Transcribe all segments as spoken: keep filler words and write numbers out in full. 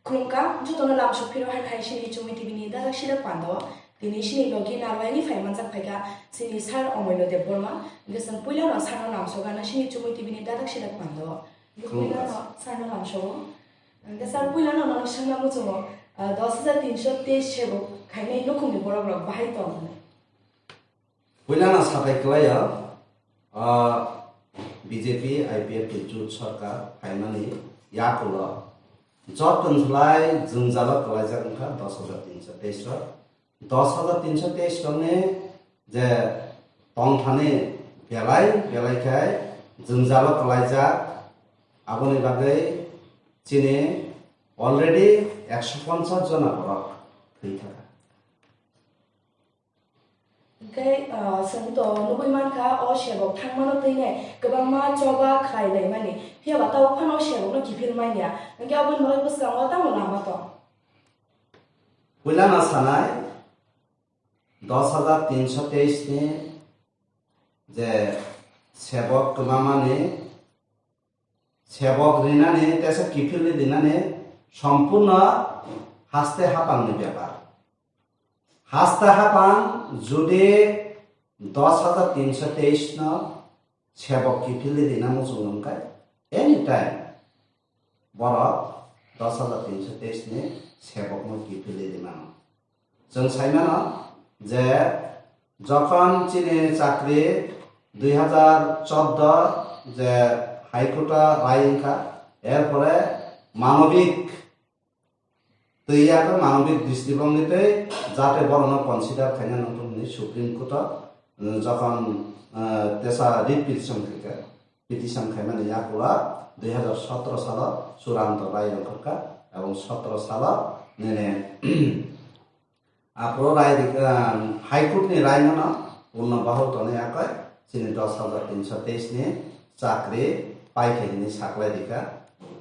Khulumkha, jotono lamsok phiro hai phai sini Chumui T V ni dadak sidak pando. Tini sini logi narwai ni phai manjak phaikha sini Sir Omoino Debbarma. Hingke chwng puila no sir no lamsok gana sini Chumui T V ni dadak sidak pando. Hingke puila no sir no lamsok. Hingke sir puila no nono swngna muchungo, ah, dos hajar tinso teis sebo khainai nukhungni borok rok bahai tong. Puilano satai kwlaio, o B J P I P F ni jut sarkar phaimani yakulo joto ni slai jwngjalo kwlaijak wngkha dos hajar tinso teis rok. Dos hajar tinso teis rokni je tongthani belai belai khe jwngjalo kwlaijak, aboni bagwi chini already ekso ponchas jona borok thwi thaka. Hingke, ah, chwng to nugui mankha, o sebok thangmano twi ne kwbangma choba khlai laimani. Phiya ba tabuk phano o sebokno kiphil manya. Hingke aboni bagwi bwskango tamo lama tong? Puilano sanai, dos hajar tinso teis ni je sebok kwmamani, sebok rinani, tesa kiphilwi rinani sompurno haste hapangni bepar. Haste hapang judi dos hajar tinso teis no sebok kiphilwi rina muchung wngkha, anytime borok dos hajar tinso teis ni sebokno kiphilwi rimano. Chwng saimano je jokhon chini chakri dui hajar chordo je High Court o rai wngkha, erpore manobik twi ya khe manobik dristibongni tei jate borokno consider khaina nangkukmani Supreme Court o, um, jokhon, uh, tesa writ petition khaikha, petition khaimani yakulo dui hajar sotro salo churanto rai ongkhorkha ebong sotro salo nini aphuru rai ri-, ah, High Court ni rai no purno bahul tonwi akhoi chini dos hajar tinso teis ni chakri paikha hinwi saklai rikha.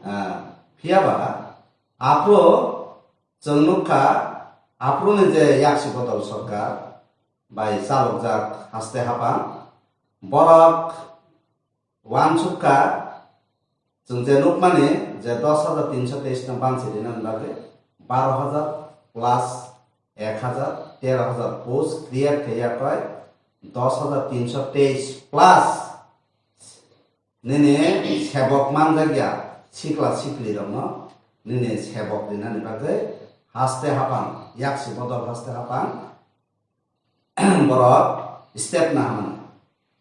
Ah, phiya ba aphuru chwng nukha, aphuru ni je yaksi bodol sarkar bai chalokjak haste hapang borok uansukha, chwng je nukmani je dos hajar tinso teis no bansi rinani bagwi baro hajar plus ek hajar, tero hajar post create khe yakhoi dos hajar tinso teis plus nini sebok manjakya sikla sikli rokno nini sebok rinani bagwi haste hapang, yaksi bodol haste hapang borok step na hwnwi.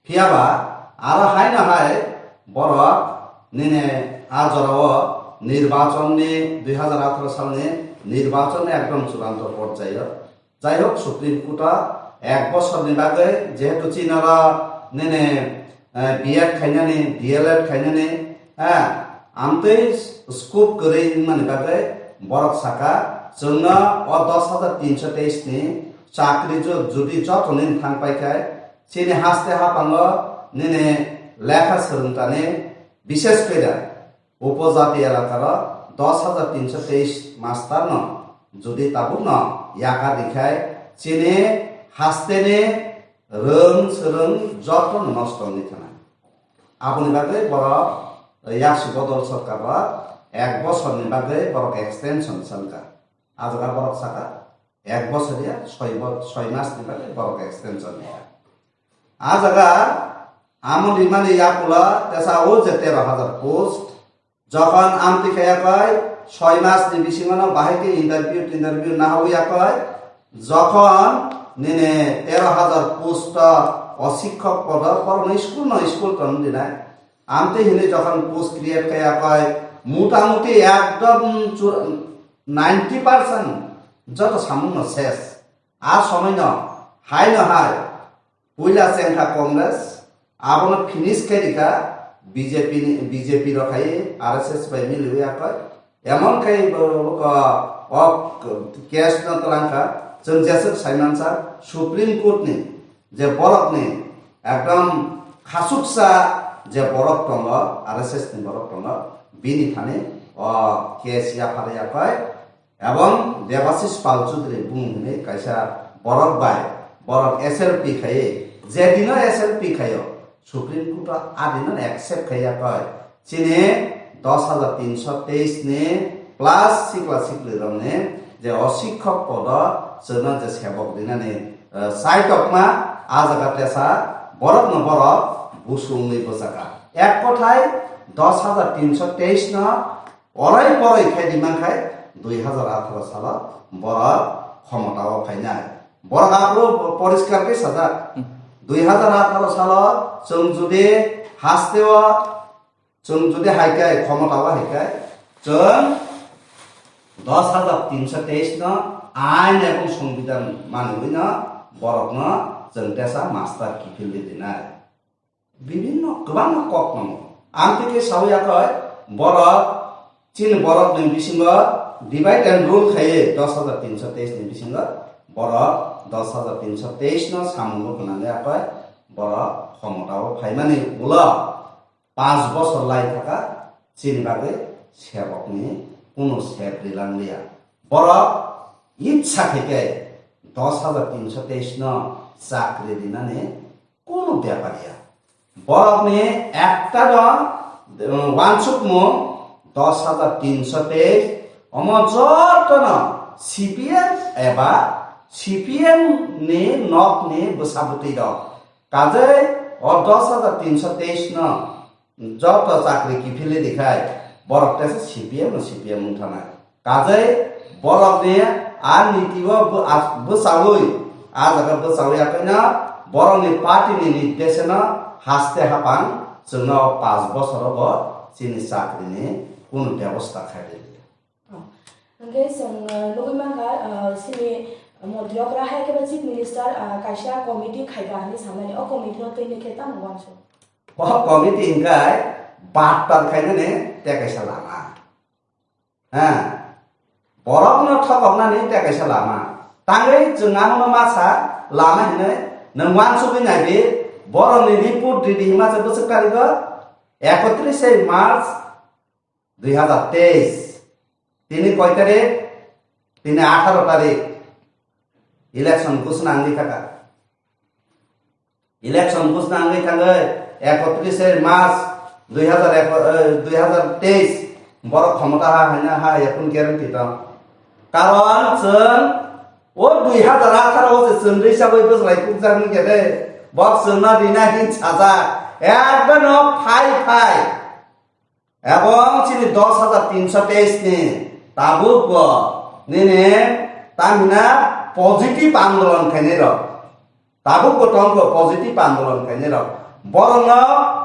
Phiya ba aro hai no hai borok nini a jorao nirbachon ni dui hajar atharo salni nirbachon ekdom churanto porjaio. Jai hok, Supreme Court o ek bosorni bagwi jehetu chini oro nini, eh, B Ed khainani, D L Ed khainani, eh, amtwi scope kwrwi wngmani bagwi borok saka, chwngno o dos hajar tinso teis ni chakri jo-, jodi joto nini thang pai khai, chini haste hapango nini lekha swrwngtani, bishes khe da upojati elakaro dos hajar tinso teis master no jodi tabukno yakar rikhai chini hasteni rwng swrwng jotono nosto wngwi thanai. Aboni bagwi borok yaksi bodol sarkar rok ek bosorni bagwi borok extension sankha. A jaga borok saka, ek bosor ya, soi bo-, soi mas ni bagwi borok extension ya. A jaga amo rimani yakulo tesa o je tero hajar post, jokhon amtwi khaya koi soi mas ni bisingo no bahai khe interview tinterview nahawi ya koi, jokhon nini tero hajar post o sikhok podo, borokno school no school tong dinai, amtwi hinwi jokhon post create khaya koi, mutamuti ekdom chu-, ninety percent joto samung no ses. A somoi no hai no hai puila chengkha Congress, abono finish khe rikha B J P ni, B J P rok hai R S S bai miliwi akhoi. Emon khai bo, bo, o case no twlangkha, chwng jeswk saimansa Supreme Court ni je borok ni ekdom khasuksa je borok tongo, R S S ni borok tongo, bini thani o case yaphar yakhoi. Ebong Debashis Pal Chudri bung hwnwi kaisa borok bai, borok S L P khaiwi, je dino S L P khaio, Supreme Court o a dino accept khaiya koi. Chini dos hajar tinso teis ni Plus sikla siklirokni je o sikhok podo chwngno je sebok rinani, eh, chaitokma, a jaga tesa borokno borok busungwi bwchaka. Ek kothai dos hajar tinso teis no orai porai khai di mankhai dui hajar atharo salo borok khomotao phainai. Borok aphuru poriskar khe sajak. Dui hajar atharo salo chwng jodi hasteo Chwng jodi hai khe khomotao hai khe, chwng dos hajar tinso teis no ain ebong songbidan manwi no borokno chwng tesa master kiphilwi rinai. Bibinno kwbangma kok tongo. Amtwi khe sawi yakoi borok chini borokni bisingo divide and rule khaiwi dos hajar tinso teis ni bisingo borok dos hajar tinso teis no samungo gwnangwi yakoi borok khomotao phaimani ulo Panch bosor lai thaka chini bagwi sebokni kunu sep rilang liya. Borok itsa khe khe dos hajar tinso teis no chakri rinani kunu bepar ya. Borokni ekta do, um, wansukmung dos hajar tinso teis, omo jotono C P M eba C P M ni nokni bwsa bwtwi rok. Kajai o dos hajar tinso teis no joto chakri kiphilwi dikhai, borok tesa C P M no C P M wngthana. Kajai borokni a niti o bw-, a-, bwchawi, a jaga bwchawi akhai no borokni party ni nirdeshe no haste hapang chwngno o panch bosoro bo chini chakri ni kunu bebosta khai rwliya. Oh. Hwnkhe chwng, uh, nugwi mankha, uh, chini montri okra hai khe chief minister, uh, kaisa committee khaikha hinwi sanani, o committee no twi khe tamo uansuk? O committee hwnkhe battal khainani tei kaisa lama. Ha. Borokno thokoknani tei kaisa lama. Tangwi chwng ano masa lama hinwi nwng uansugwi naidi, borokni report ridi hima se bwswk tarigo ekotris March dui hajar teis. Tini koi tarik? Tini atharo tarik. Election ghosna wngwi thaka. Election ghosna wngwi thangwi ekotris March dui hajar eko-, eh, dui hajar teis borok khomota ha haina ha ekun guarantee tong. Karon chwng o dui hajar atharo o se chwng risa bai bwslai kukjaknwi khe de bok chwngno rina hin sajak. Ekdom no phai phai. Ebong chini dos hajar tinso teis ni tabuk bo nini tamina positive andolon khainai rok. Tabuk bo tongkho positive andolon khainai rok. Borokno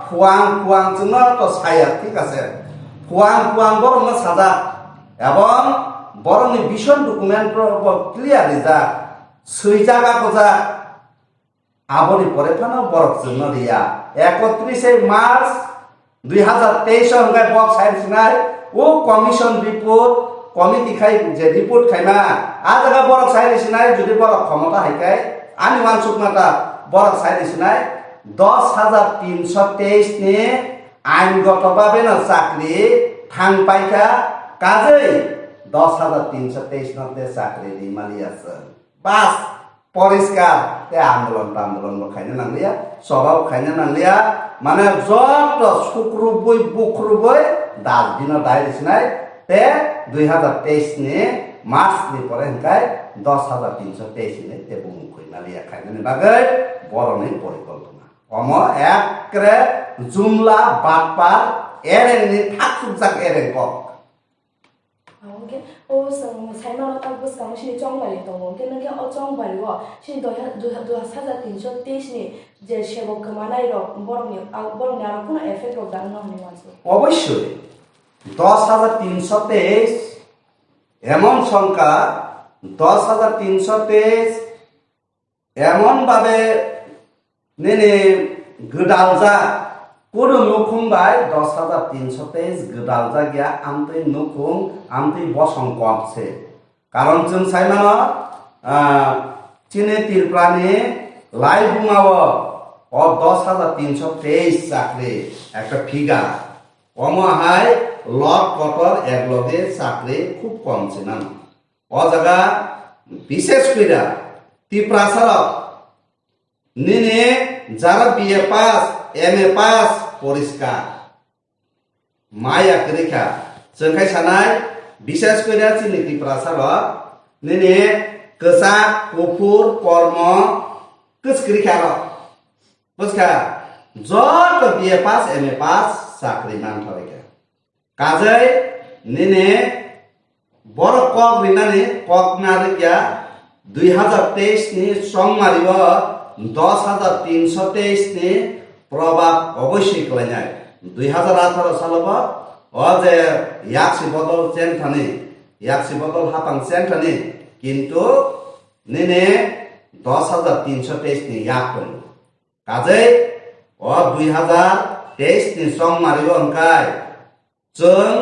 phuang phuang chwngno to saya, thik ase. Phuang phuang borokno sajak. Ebong borokni vision document bo clear rijak. Swijak akojak. Aboni pore phano borok chwngno riya. Ekotris March dui hajar teis o hwnkhe bok sai sinai, o commission report, committee khai je report khaima, a jaga borok sai sinai, jodi borok khomota hai khe, ani uansukma ta borok sai sinai, dos hajar tinso teis ni ain goto babe no chakri thang paikha, kajei dos hajar tinso teis no de chakri ri maliya chwng. Bas, poriskar, tei andolon tandolon bo khaina nangliya, soba bo khaina nangliya, mane joto sukrubui bukrubui dal dino dai risinai, tei dui hajar teis ni March ni pore hwnkhe dos hajar tinso teis ni tei bumung khuina liya khainani bagwi borokni porikolpona. Omo ekre jumla batpar ereng ni thak sukjak ereng kok. Hwnkhe o chwng saimano tak bwskango chini chongbai tongo, hwnkhe nwng khe o chongbai o chini dui ha-, dui ha-, dui hajar tinso teis ni je sebok kwmanai rok borokni, a, borokni aro phano effect rok da wngno hwnwi uansuk. Obossoi, dos hajar tinso teis, emon songkha, dos hajar tinso teis, Emon babe nini gwdaljak, kunu nukhung bai dos hajar tinso teis gwdaljak ya, amtwi nukhung, amtwi bosong kom se. Karon chwng sai mano, ah, chini Tripura ni laibuma o, o dos hajar tinso teis chakri ekta figure. Omo hai lot kotor ek loge chakri khub kom se nang. O jaga bishesh koira Tiprasa rok nini jara B A pass, M A pass poriskar. Maya kwrwi kha. Chwng khai sanai, Bishes kore chini Tiprasa rok nini kwchak, kuphur, kormo kwchwkri kha rok. Bwskha joto B A pass, M A pass chakri manthorikha. Kajai nini borok kok rinani kok narikya dui hazar teis ni chongmario dos hazar tinso teis ni probab oboisoi klainai. Dui hazar atharo salobo o je yaksi bodol chengthani, yaksi bodol hapang chengthani, kintu nini dos hazar tinso teis ni yak tongo. Kajai o dui hazar teis ni chongmario wngkai chwng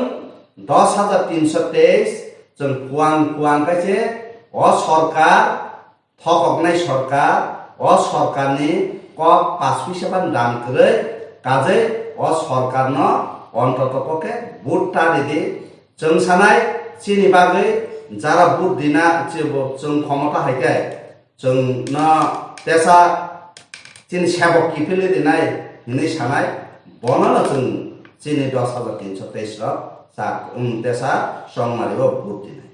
dos hazar tinso teis chwng kuang kuang khe se o sorkar thokoknai sorkar, o sorkarni kok pash puisa ban dam kwrwi, kajai o sorkarno ontoto pokhe vote ta ridi. Chwng sanai chini bagwi jara vote dina chwng khomota hai khe chwngno tesa chini sebok kiphilwi rinai hinwi sanai, bonono chwng chini dos hazar tinso teis rok chak, um, tesa chongmario vote dinai.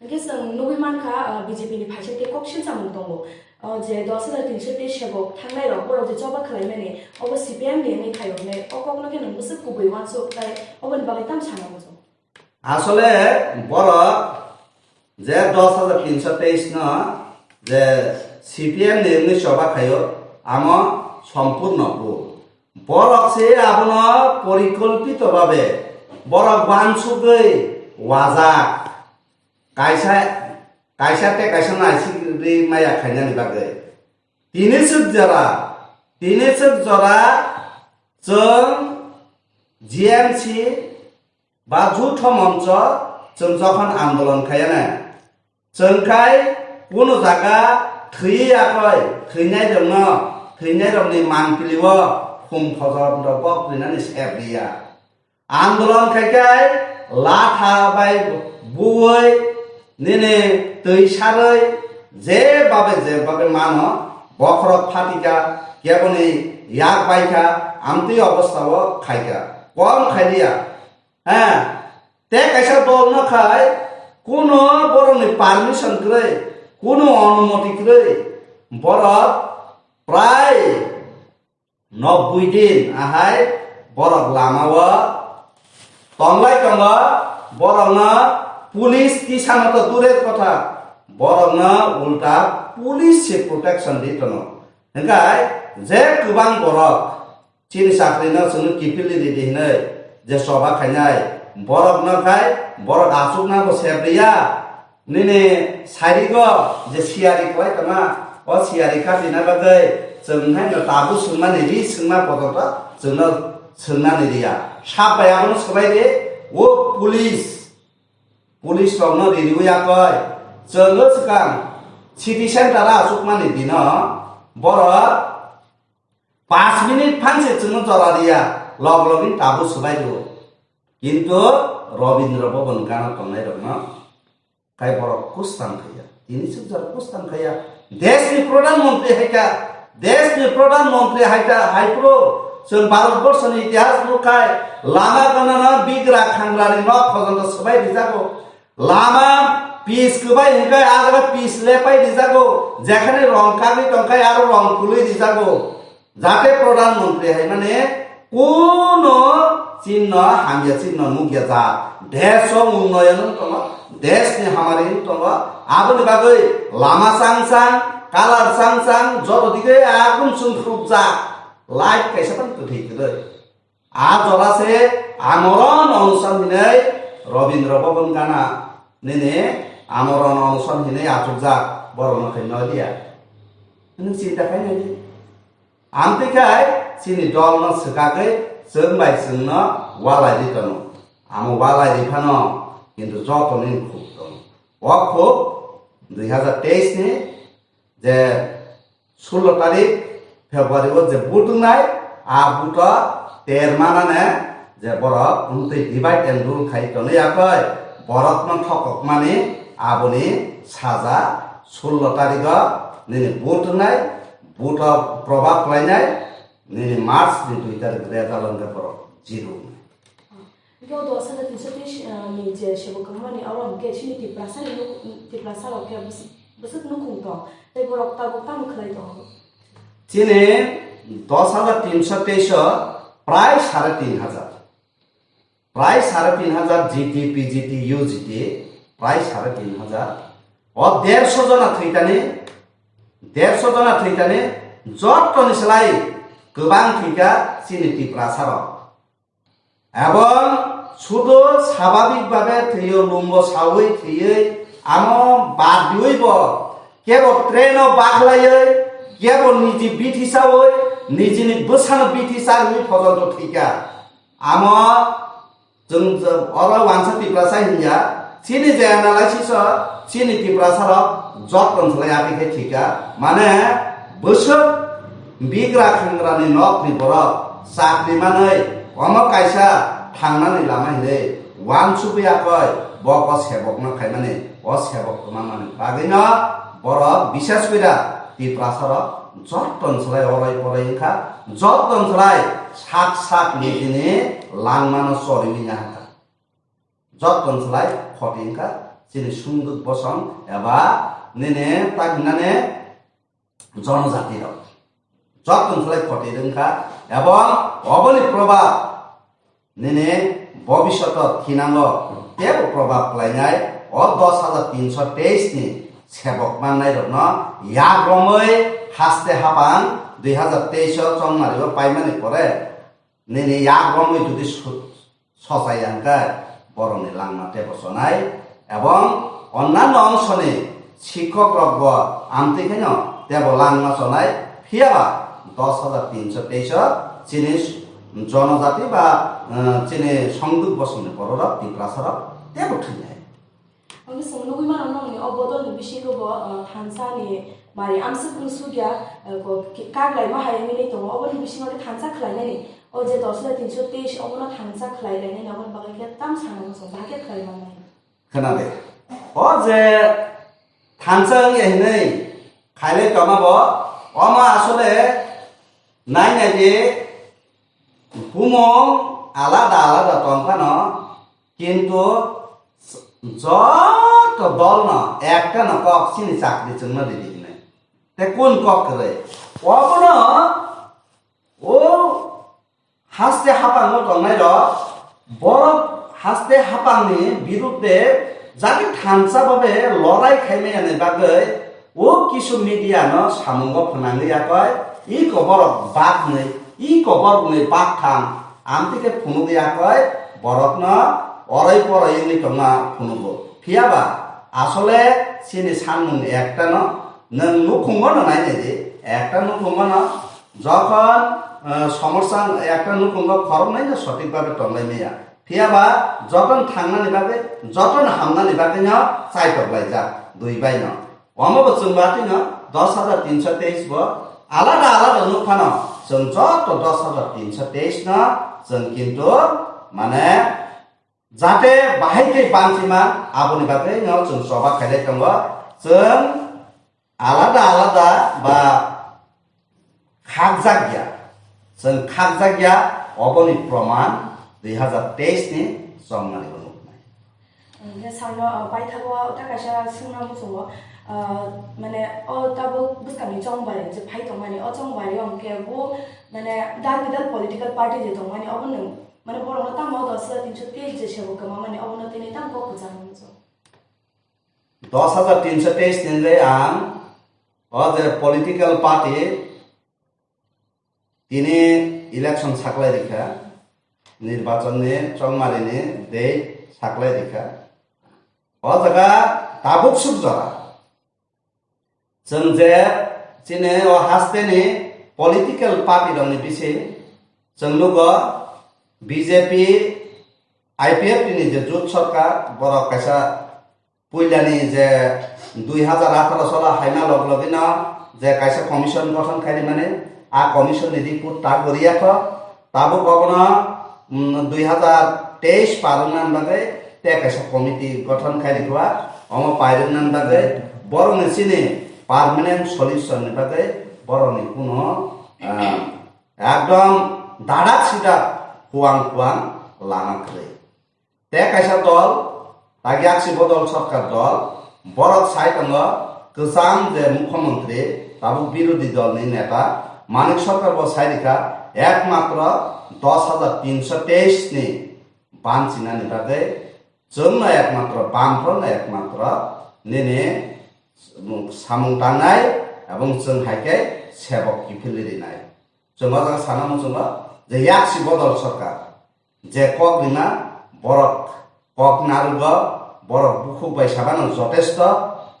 Hwnkhe chwng nugwi mankha, ah, B J P ni phaisa tei kok silchamung tongo. O je dos hazar tinso tei sebok thangnai rok, borok je choba khlaimani, obo C P M ni wngwi phaio hwnwi o kokno khe nwng bwswk kubui uansuk, tai oboni bagwi tamo sana muchung? Asole borok je dos hazar tinso teis no je C P M ni wngwi choba khaio, amo sompurno bhul. Borok se abono porikolpito babe borok uansugwi wajak. Kaisa, kaisa tei kaisa naisigwi maya khainani bagwi. Tini swk jora, tini swk jora chwng G M C ba jutho moncho chwng jokhon andolon khaiyana, chwng khai kunu jaga thwiwi yakoi, thwinairokno, thwinairokni mangpilio khum phojor rok bok rinani sep riya. Andolon khai khai latha bai buwi nini twi sarwi je babe je babe mano bokhorok phatika keboni yak baikha amtwi obostao khaikha kom khailiya. Ha, te kaisa dol no khai kuno borokni permission kwrwi, kuno onumoti kwrwi borok prai nobboi din ahai borok lamao tonglai tongo, borokno police tisano to durer kotha, borokno ulta police se protection di tono. Hingkai je kwbang borok chini chakrino chwngno kiphilwi ridi hinwi je choba khainai, borokno khai borok achukna bo sep riya. Nini sarigo je siyari khlai tongma, o siyari khatina bagwi chwng haino tabuk swngmani ri swngma podoto chwngno swngmani riya. Sap bai abono swbai di, o police, police rokno ririwi yakoi chwngno swkang city center o achukmani dino borok paanch minute phanse chwngno jora riya, log login tabuk swbai di. Kintu Robindra Bhavan gana tongnai rokno Khai borok kustam khaiya. Tini sukjak kustam khaiya. Desh ni Pradhan Mantri haika. Desh ni Pradhan Mantri haika. Haipro chwng Bharat Borso ni itihas nukhai. Lama gana na bigra khangra ni nok khojon to swbai rijago. Lama pis kwbai hingkai ajaga pis lepai rijago. Jekhani rong kagwi tongkhai aro rong kulwi rijago. Jate Pradhan Mantri hai mane kuno chinno hamya chinno nukya jak. Desh o unnoyon wng tongo, desh ni hamari wng tongo. Aboni bagwi lama chang chang, kalar chang chang, joto dige agun chwng khurupjak. Light kaisa tang kwthwi kwrwi. A jora se amoron onusan hinwi Robindra Bhavan gana nini amoron onusan hinwi achukjak borokno khai noi dia. Nwng chinta khai nai di. Amtwi khai chini dolno swkagwi chwng bai chwngno walai di tono. Amo walai di phano kintu jotoni khuk tongo. O khuk dui hazar teis ni je sullo tarik February o je vote wngnai, a vote o ter manane je borok wngtwi divide and rule khai tonwi yakoi borokno thokokmani aboni saja sullo tarigo nini vote wngnai, vote o probab khlainai, nini March ni dui tarik result wngkhe borok zero wngnai. Yo dos hajar tinso teis, ah, ni je sebok kwmani oro hwnkhe chini Tiprasa ni nuk-, Tiprasa rok khe bwswk, bwswk nukhung tong, tei borok tabuk tamo khlai tongo? Chini dos hajar tinso teis o prai sare tin hajar. Prai sare tin hajar G T, P G T, U G T, prai sare tin hajar. O derso jona thwitani, derso jona thwitani, jottoni slai kwbang thwikha chini Tiprasa rok. Ebong sudu swabhabik bhabe thwiyo, lumbo sawi thwiwi, amo bad diwi bo kebo train o bakhlaiwi, kebo niji bithi sawi, nijini bwsano bithi sawi pojonto thwikha. Amo chwng, chwng oro wansa Tiprasa hinya, chini je analysis o, chini Tiprasa rok joto slai ati khe thika, mane bwswk bigra khangrani nokni borok chakri manwi omo kaisa thangnani lama hinwi wansugwi yakoi boko sebokno khaimani, o sebok kwmamani bagwino borok bisas kwira Tiprasa rok joto slai orai porai wngkha, joto slai sak sak nijini langmano choriwi nahakha. Joto slai khoti wngkha chini sungduk bosong eba nini tak hinani jonojati rok. Joto slai khoti wngkha ebong oboni probab nini bobishoto thinango tebo probab khlainai o dos hajar tinso teis ni sebok mannai rokno yak romwi haste hapang dui hajar teis o chongmari o paimani pore nini yak romwi jodi su-, sochai ya hwnkhe borokni langma tebo chonai ebong onnanno ongsoni sikhok rokbo amtwi kheno tebo langma chonai, phiyaba dos hajar tinso teis o chini jonojati ba, eh, chini songduk bosongni bororok Tiprasa rok tebo thwinai. Ang bwswng nugwi mano nokni o bodolni bisingo bo, uh, thansa ni mari amswk wng sukya, uh, ko ki-, kak laima hai wngwi tongo. Oboni bisingo khe thansa khlai nani, o je dos hajar tinso teis obono thansa khlai lai nani, oboni bagwi khe tam sana muchung bahai khe khlai mannai. Khna de. O je thansa wngya hinwi khailai tongma bo, omo asole nai nai di bumung alada alada tong phano, kintu joto dolno ektano kok chini chakri chwngno ridi hinwi. Te kun kok kwrwi? Obono o haste hapango tongnai rok, borok haste hapangni birudde jati thansa babe lorai khaimaya ni bagwi o kisu media no samungo phwnangwi yakoi, iko borok baknwi, iko borokni bakthang, amtwi khe phunugwi yakoi borokno oroi poroi wngwi tongma phunugo. Phiyaba asole chini sanmung ektano nwng nukhungo no nainai di, ekta nukhungo no jokhon, eh, somosya ekta nukhungo khoroknwi no sotik babe tonglai maya. Phiyaba jotono thangnani bagwi, jotono hamnani bagwi no chaitok laijak dui bai no. Omo bo chwng batwi no dos hajar tinso teis bo alada alada nuk phano chwng joto dos hajar tinso teis no chwng kintu mane jate bahai khe bangchima aboni bagwi no chwng choba khailai tongo. Chwng alada alada ba khakjak ya. Chwng khakjak ya, oboni proman dui hajar teis ni chongmani bo nuknai. Hwnkhe sakno, uh, paithago ta kaisa swngna muchungo, uh, mane o tabuk bwskangni chongbai je phai tongmani, o chongbai o hwnkhe bo mane dal bidal political party je tongmani, obo nwng mane borokno tamo dos hajar tinso teis je sebok kwmamani, obono tini tamo kok kwchangma muchungo. Dos hajar tinso teis ni le ang o je political party tini election saklai rikha, nirbachon ni chongmari ni date saklai rikha. O jaga tabuk suk jora. Chwng je chini o haste ni political party rok ni bising chwng nugo B J P, I P F T ni je jut sorkar borok kaisa puilani je dui hajar atharo salo haima log logino je kaisa commission gothon khaimani, a commission ni report ta goriya kho, tabuk obono, mm, dui hajar teis par wngna bagwi tei kaisa committee gothon khairikha, omo pairwkna bagwi borokni chini permanent solution ni bagwi borokni kuno, ah, ekdom dadak sidak huang huang lama kwrwi. Tei kaisa dol, tak yaksi bodol sorkar dol, borok sai tongo kwcham je mukhyamantri, tabuk birodhi dolni neta Manik Sarkar bo sai rikha, ekmatro dos hajar tinso teis ni bansinani bagwi chwngno ekmatro bamphorno ekmatro nini samung tangnai, ebong chwng hai khe sebok kiphilwi rinai. Chwng o jaga sana muchungo je yaksi bodol sorkar, je kok rina borok kok narugo, borok bukhuk bai sabano jotesto,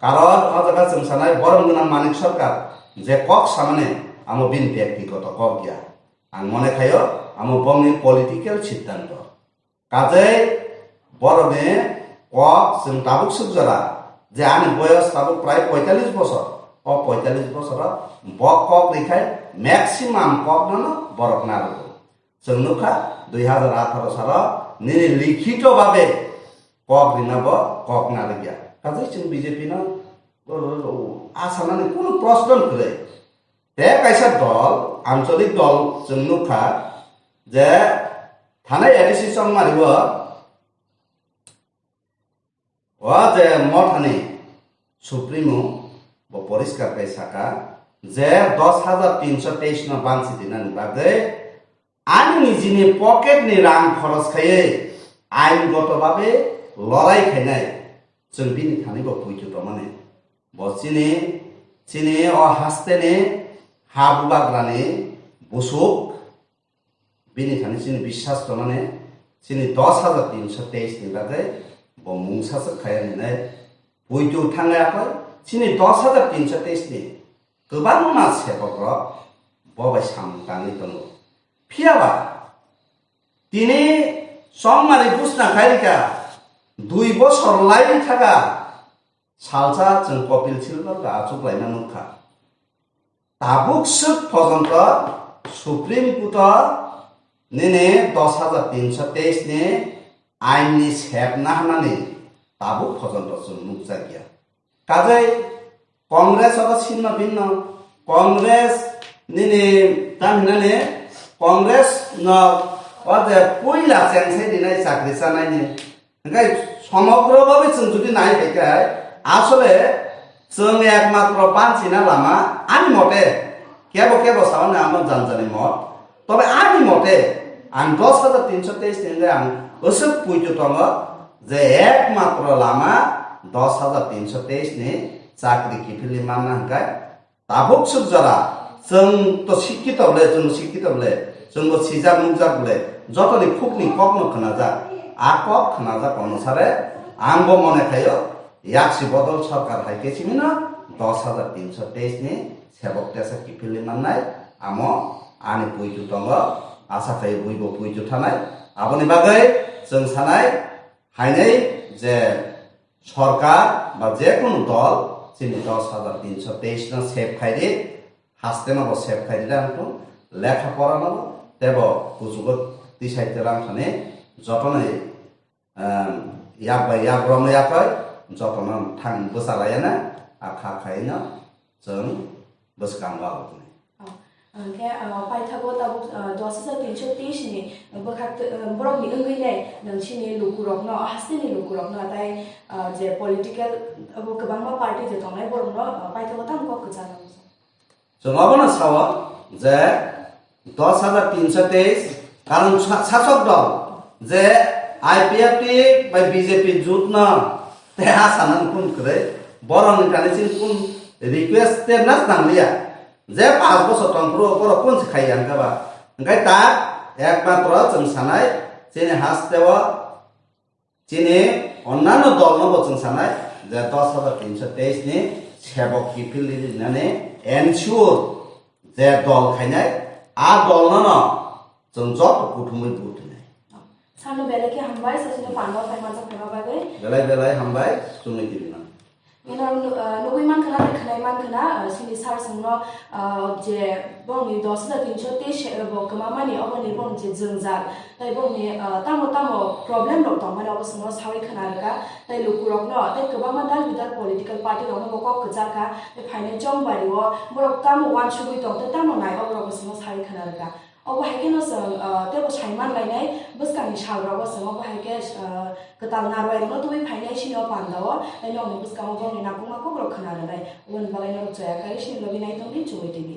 karon o jaga chwng sanai borom gwnang Manik Sarkar je kok samani amo bini byaktigoto kok ya. Ang mone khayo amo bongni political siddhanto. Kajei borokni kok chwng tabuk swk jora je ani boyos tabuk prai poitallis bosor, o poitallis bosoro bo kok rikhai maximum kok nono borok narugo. Chwng nukha dui hazar atharo salo nini likhito babe kok rina bo kok narikya. Kajei chwng B J P no, o, o, o, asanani kunu prosno kwrwi. Tei kaisa dol, ancholik dol chwng nukha je thanai A D C Chongmari o, o je mothani Supremo bo poriskar khe saka je dos hajar tinso teis no bansi dinani bagwi ani nijini pocket ni rang khoros khaiwi ain goto babe lorai khainai chwng bini thani bo puitu tongmani. Bo chini, chini o hasteni ha bubagrani busuk, bini thani chini biswas tongmani, chini dos hajar tinso teis ni bagwi bo mungsa swk khaiyani nai. Puitu thanglai akhoi, chini dos hajar tinso teis ni kwbangma sepokrok bo bai samung tangwi tongo. Phiyaba tini Chongmari busna khairikha, dui bosor lai thaka, salsa chwng Kapil Sibal bai achuk laina nukha. Tabuk swk pojonto Supreme Court o nini dos hajar tinso teis ni ain ni sep nahanani tabuk pojonto chwng nukjakya. Kajei Congress oro sinno binno, Congress nini tang hinani Congress no o je puila chengsai dinai chakri chanai ni. Hingke somogro babe chwng jodi nai hai khe, asole chwng ekmatro bansina lama ani mote kebo kebo sao na amo janjani mot. Tobe ani mote ang dos hajar tinso teis ni hingke ang aswk puitu tongo je ekmatro lama dos hajar tinso teis ni chakri kiphilwi manna hingke Tabuk swk jora, chwng to sikkito bole, chwng sikkito bole, chwng bo sijak nukjak bole, jotoni khukni kokno khwnajak, a kok khwnajak onusare ang bo mone khaio, yaksi bodol sorkar hai khe simino dos hajar tinso teis ni sebok tesa kiphilwi mannai, amo ani puitu tongo, asa khai bui bo puitu thanai, aboni bagwi chwng sanai hainai je Sorkar ba je kunu dol chini dos hajar tinso teis no save khai di, haste no bo save khai di, ang tong lekha pora no bo tebo kuchugo tisai terang thani jotono, em, yak bai yak rom yakoi jotono thang bwchalai na a kha khai no chwng bwskango abo tini. Oh, hwnkhe, ah, paithago tabuk, ah, dos hajar tinso teis ni bwkhak t-, ah, borok ni wngwi nai nwng chini lukurok no, hasteni lukurok no, tai, ah, je political abo kwbangma party je tongnai borok no, ah, paithago tamo kok kwchang. Chwng obono sao je dos hajar tinso teis karon sa-, sasok dol je I P F T bai B J P jut no tei ha sana nukung kwrwi borok ni kani chini kun request te nas nangliya. Je paanch bosor tong phuru borok kun se khai yang kha ba. Hingke ta ekmatro chwng sanai chini haste o chini onnano dol no bo chwng sanai je dos hajar tinso teis ni sebok kiphil rinani ensure je dol khainai a dol no no chwng joto kuthumwi vote rinai. Sano belai khe hambai, sasino pano phaima jok phaima bagwi. Belai belai hambai, chwngno kirima. Ino nu-, ah, nugwi mankha na, khwnai mankha na, ah, sini sir songno, ah, je bongni dos hajar tinso teis, eh, bo kwmamani oboni bong je jwngjal, tai bongni, ah, tamo tamo problem rok tongmani obo songno sawi khna rwkha, tai lukurokno, tai kwbangma dal bidal political party rokno bo kok kwchar kha, tai phainai chongbari o borok tamo uansugwi tong, tai tamo nai oborok bo songno sawi khna rwkha. Obo hai kheno chwng, ah, teibo saiman lainai bwskangni salrogo chwng obo hai khe, ah, kwtal narwai rokno tubui phainai sini o pandao, tei nokni bwskango borokni nakukma kok rok khna rwnai. Oboni bagwi norok chaya kari sini logi nai tongdi Chumui T V.